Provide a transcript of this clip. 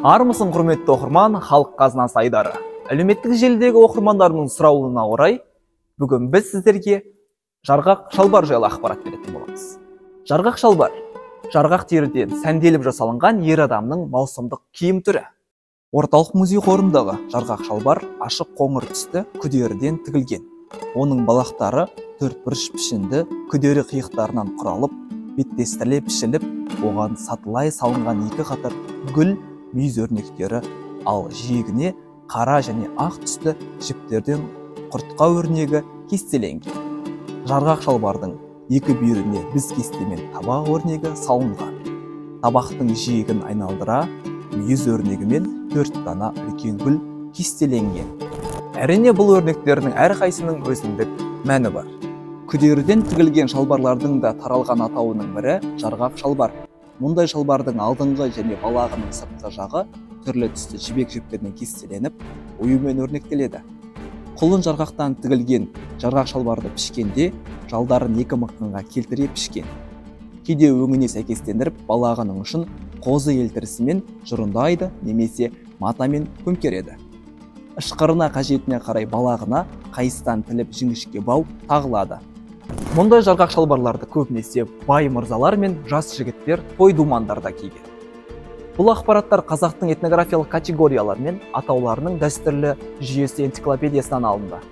Армысың, құрметті оқырман, Халық қазынасы айдары. Әлеуметтік желідегі оқырмандарының сұрауына орай, бүгін біз сіздерге жарғақ шалбар жайлы ақпарат беретін боламыз. Жарғақ шалбар жарғақ теріден сәнделіп жасалынған ер адамның маусымдық киім түрі. Орталық музей қорындағы жарғақ шалбар ашық қоңыр түсті күдеріден тігілген. Оның балақтары төртбұрыш пішінді күдері қиықтарынан құралып, беттестіріле пішіліп, оған сатылай салынған екі қатар гүл мүйіз өрнектері, ал жиегіне қара және ақ түсті жіптерден құртқа өрнегі кестеленген. Жарғақ шалбардың екі бүйіріне біз кестемен табақ өрнегі салынған. Табақтың жиегін айналдыра мүйіз өрнегімен 4 дана үлкен гүл кестеленген. Әрине, бұл өрнектердің әрқайсының өзіндік мәні бар. Күдеріден тігілген шалбарлардың да таралған атауының бірі жарғақ шалбар. Мұндай шалбардың алдыңғы және балағының сыртқы жағы түрлі түсті жібек жіптермен кестеленіп, оюмен өрнектеледі. Құлын жарғақтан тігілген жарғақ шалбарды пішкенде жалдарын екі мықынға келтіре пішкен. Кейде өңіне сәйкестендіріп, балағының ұшын қозы елтірісімен жұрындайды немесе матамен көмкереді. Ышқырына қажетіне қарай балағына қайыстан тіліп жіңішке бау тағылады. Мұндай жарғақ шалбарларды көбінесе бай мырзалар мен жас жігіттер той думандарда киген. Бұл ақпараттар қазақтың этнографиялық категориялары мен атауларының дәстүрлі жүйесі энциклопедиясынан алынды.